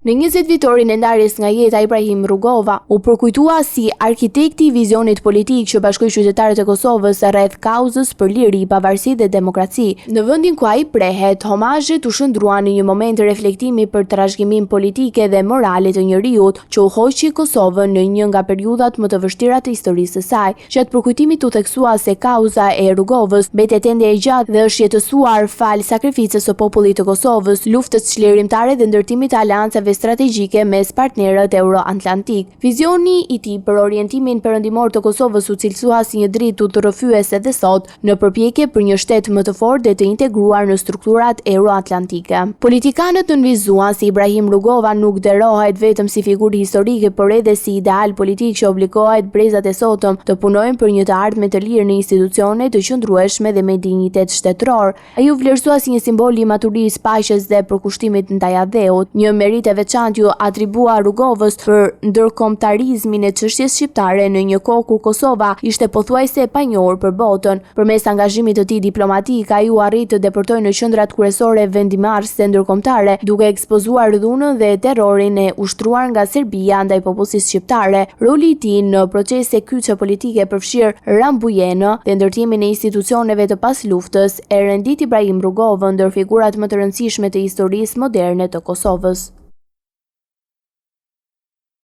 Në 20 vjetorin e ndarjes nga jeta Ibrahim Rugova u përkujtua si arkitekti i vizionit politik që bashkoi qytetarët e Kosovës rreth kauzës për liri, pavarësi dhe demokraci. Në vendin ku ai prehet, homazhet u shndërruan në një moment reflektimi për trashëgiminë politike dhe morale të njeriut që udhëhoqi Kosovën në një nga periudhat më të vështira të historisë së saj. Gjatë përkujtimit u theksua se kauza e Rugovës mbetet ende e gjallë dhe është jetësuar falë sakrificës së popullit të Kosovës, luftës çlirimtare dhe ndërtimit të aleancave strategjike mes partnerët euroatlantikë. Vizioni i tij për orientimin perëndimor të Kosovës u cilësua si një dritë udhërrëfyese edhe sot, në përpjekje për një shtet më të fortë dhe të integruar në strukturat euroatlantike. Politikanët nënvizuan se Ibrahim Rugova nuk nderohet vetëm si figurë historike, por edhe si ideal politik që obligohet brezat e sotëm të punojnë për një të ardhme të lirë në institucione të qëndrueshme dhe me dinjitet shtetëror. Ai u vlerësua si një simbol i maturisë, paqes dhe përkushtimit ndaj atdheut. Një meritë e veçantë iu atribuua Rugovës për ndërkombëtarizmin e çështjes shqiptare në një kohë kur Kosova ishte pothuajse e panjohur për botën. Përmes angazhimit të tij diplomatik, ai u arrit të depërtojë në qendrat kryesore vendimmarrëse ndërkombëtare, duke ekspozuar dhunën dhe terrorin e ushtruar nga Serbia ndaj popullsisë shqiptare. Roli i tij në procese kyçe politike përfshirë Rambujenë dhe ndërtimin e institucioneve të pasluftës e rendit Ibrahim Rugovën ndër figurat më të rëndësishme të historisë moderne të Kosovës.